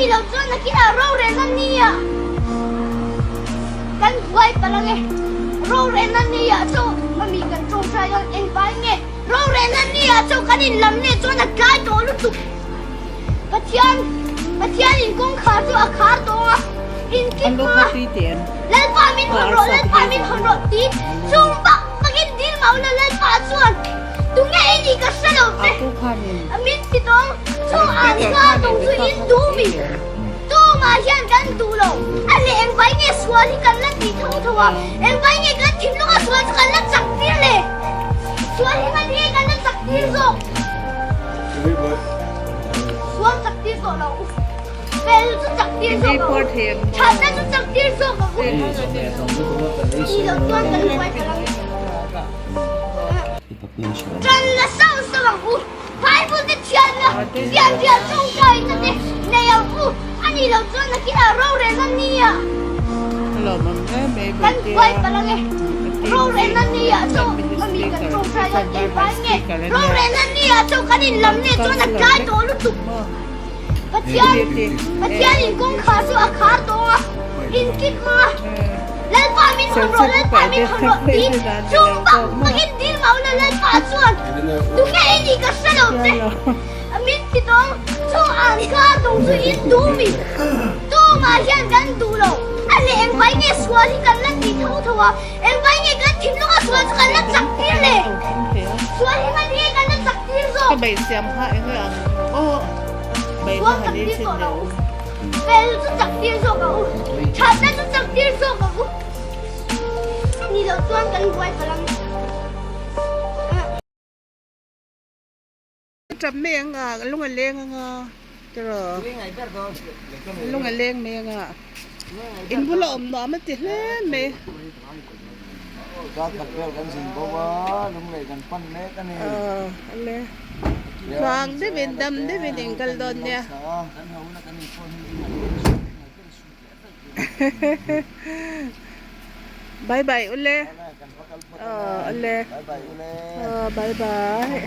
nih loh chuan nakinah rorelna nia kan buai palh ang e. Rorelna nia chu mami kan tawngtai dawn engvai nge rorelna nia chu kan inlam leh chuan a tlai tawh lutuk. Pathian Pathianin kawngkhar chu a khar tawng a, inkip hmanga Lalpa min hawn rawh, Lalpa min hawn rawh ti chung bak bakin dil mau la Lalpa chuan tunge i nih ka hre lo che, min ti tawng chung an kha tawng chu in duh mi tumah hian kan duh lo, a leh engvai nge sual hi kan la ti tho tho a, engvai nge kan thinlunga sual chu kan la chak tir le, sual hi ngan nge kan la chak tir zawk. Sual chak tir tawh lo u. Fel chu chak tir zawk ang u. Thatna chu chak tir zawk ang u. Ni lo chuan kan buai palh ang. Tan la sauh sauh ang u. Bible te thianna fianrial tawngtaina te nei ang u. A nih loh chuan nakinah rorelna nia kan buai palh ang e. Rorelna nia chu mami kan tawngtai dawn engvai nge rorelna nia chu kan inlam leh chuan a tlai tawh lutuk. Pathian Pathianin kawngkhar chu a khar tawng a, inkip hmanga Lalpa min hawn rawh, Lalpa min hawn rawh ti chung bak bakin dil mau la Lalpa chuan tunge i nih ka hre lo che. Min ti tawng chung an kha tawng chu in duh mi tumah hian kan duh lo a leh engvai nge sual hi kan la ti tho tho a engvai nge kan thinlunga sual chu kan la chak tir le sual hi ngan nge kan la chak tir zawk sual chak tir tawh lo u fel chu chak tir zawk ang u thatna chu chak tir zawk ang u ni loh chuan kan buai palh ang. Tap mai ang a lung a leng ang a tiraw lung a leng mai ang a in bula awm nuam a ti hle mai. Aw ale tluang deuhin dam deuhin in kal dawn nia. Bye bye ule aw ale aw bye bye.